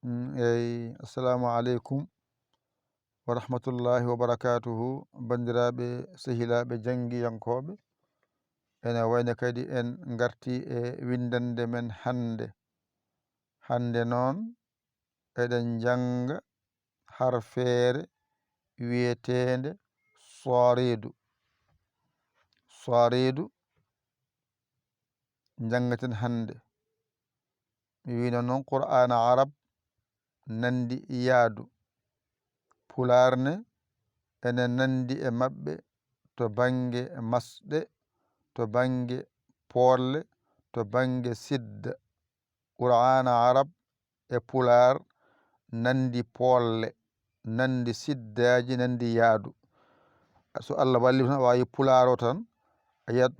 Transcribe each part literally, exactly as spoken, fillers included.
Mm, eyi, assalamu aleykum wa rahmatullahi wa barakatuhu. Banndiraaɓe, sehilaaɓe, janngiyankooɓe, ene wayno kadi en ngarti e winndannde men hannde. Hannde noon, eɗen njannga harfeere wiyeteende sooreedu. Sooreedu njanngaten hannde. Mi wiino noon, Qur'aana Arab nanndi yaadu. Pulaar ne ene nanndi e maɓɓe to bannge masɗe, to bannge poolle, to bannge sidda. Qur'aana Arab e Pulaar nanndi poolle, nanndi siddaaji, nanndi yaadu. So Allah walli tan, a waawi Pulaar o tan, a yiyat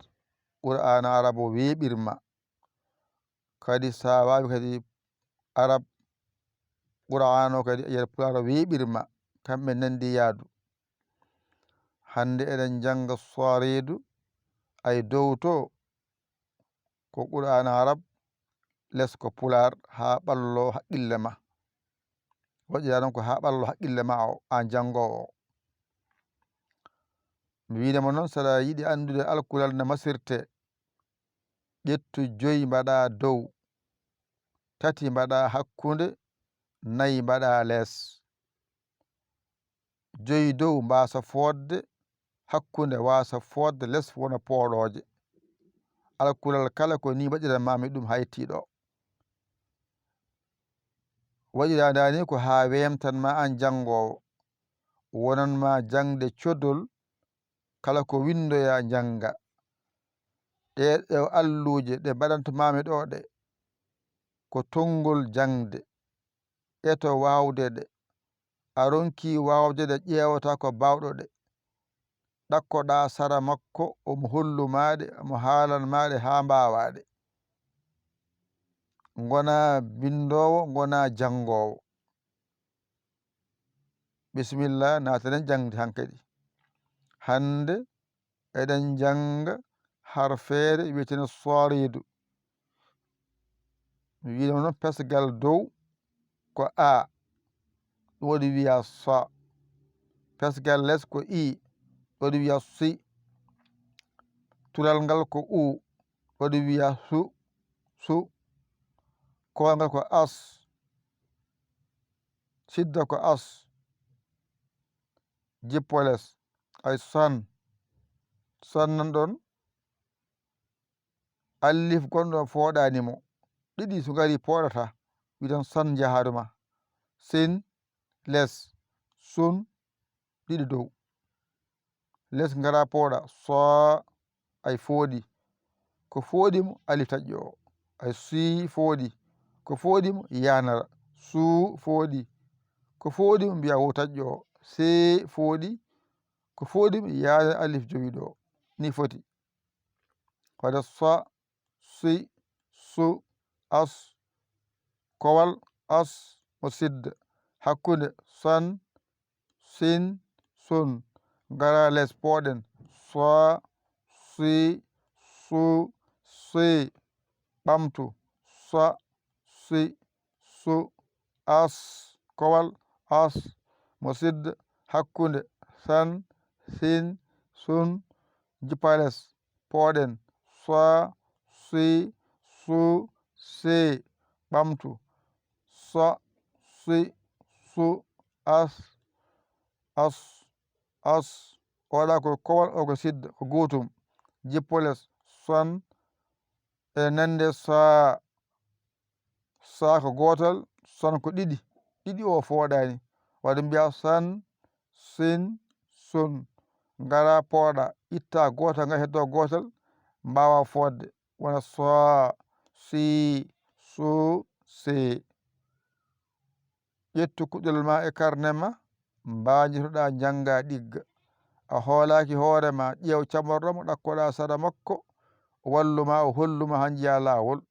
Qur'aana Arab o weeɓirma. Kadi so a waawi kadi Arab Qur'aan o kadi, a yiyat Pulaar o weeɓirma. Kamɓe nanndi yaadu. Hannde eɗen njannga sooreedu, ay dow to, ko Qur'aana Arab, les ko Pulaar, haa ɓallo haqqille ma. Waɗira noon ko haa ɓallo haqqille ma o, aan janngoowo o. Mi wiide mo noon, so aɗa yiɗi anndude alkulal no masirtee, ƴettu joyi mbaɗa dow, tati mbaɗa hakkunde, nayi mbaɗa les. Joyi dow mbaasa fooɗde, hakkunde waasa fooɗde, les wona pooɗooje. Alkulal kala ko nii mbaɗiranmaami ɗum haa yettii ɗo. Waɗirandaa ni ko haa weemtan ma aan janngoowo, wonan ma jaŋde codol, kala ko winndoyaa njannga. Ɗee ɗo alluuje ɗe mbaɗanto maami ɗo ɗe, ko tonngol jaŋde. Eto waawde ɗe. A ronkii waawde ɗe, ƴeewata ko baawɗo ɗe. Ɗakkoɗaa sara makko, omo hollu ma ɗe, omo haalan ma ɗe haa mbaawaa ɗe. Ngonaa binndoowo, ngonaa janngoowo. Bisimilla, naataɗen jaŋde hankadi. Hannde eɗen njannga harfeere wiyeteende sooreedu. Mi wiino noon, pesgal dow ko a, ɗum waɗi wiya sa. Pesgal les ko i, ɗum waɗi wiya si. Tural ngal ko u, ɗum waɗi wiya su, su. Koongal ko as, sidda ko as. Jippo les, ay san. San nan ɗon, allif gonɗo fooɗani mo. Ɗiɗi so ngari pooɗata, wiɗon san njahaɗuma. Sin, les, sun, ɗiɗi dow. Les ngara pooɗa, soo, ay fooɗi. Ko fooɗi mo alif taƴƴo o. Ay sii fooɗi. Ko fooɗi mo yanara. Suu fooɗi. Ko fooɗi mo mbiya wo taƴƴo o. See fooɗi. Ko fooɗi mo yanara alif jowiɗo o. Ni foti. Waɗa sa, si, su, as. Kowal as mo sidda. Hakkunde san, sin, sun. Ngara les pooɗen. Sa, si, su, si. Ɓamtu. Sa, si, su, as. Kowal as mo sidda. Hakkunde san, sin, sun. Jippa les pooɗen. Sa, si, su, si. Ɓamtu. Sa, si, su, as. As, as. Oɗa ko kowal, o ko sidda, ko gootum. Jippo les, san, e nande saa. Saa ko gootal, san ko ɗiɗi. Ɗiɗi o fooɗaani. Waɗi mbiya san, sin, sun. Ngara pooɗa, itta gootal, nga heddo gootal, mbaawa fooɗde. Wona saa, sii, suu, see. Ƴettu kuɗol ma e karne ma, mbaajitoɗaa njannga ɗigga. A hoolaaki hoore ma, ƴeew camorɗo mo ɗakkoɗaa sara makko, o wallu ma, o hollu ma haa njiyaa laawol.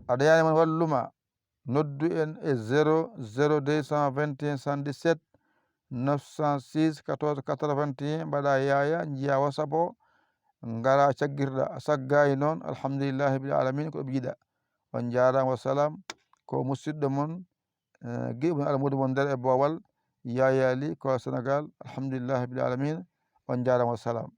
A dañaani mo wallu ma, noddu en e zéro zéro deux cent vingt et un soixante-dix-sept neuf cent six quatorze quatre-vingt-un, mbaɗa yaaya, njiyaa WhatsApp o, ngara caggirɗa. A saggayi noon, alhamdulillahi rabbil alamin, ko ɓe yiɗa. On njaaraama, wassalam. ko musidɗo mon, eh, giɗo mon, Almuudu mon nder e Boowal, Yaayaa Lih, ko Senegaal. Alhamdulillahi rabbil aalamiina. On njaaraama, wa salaam.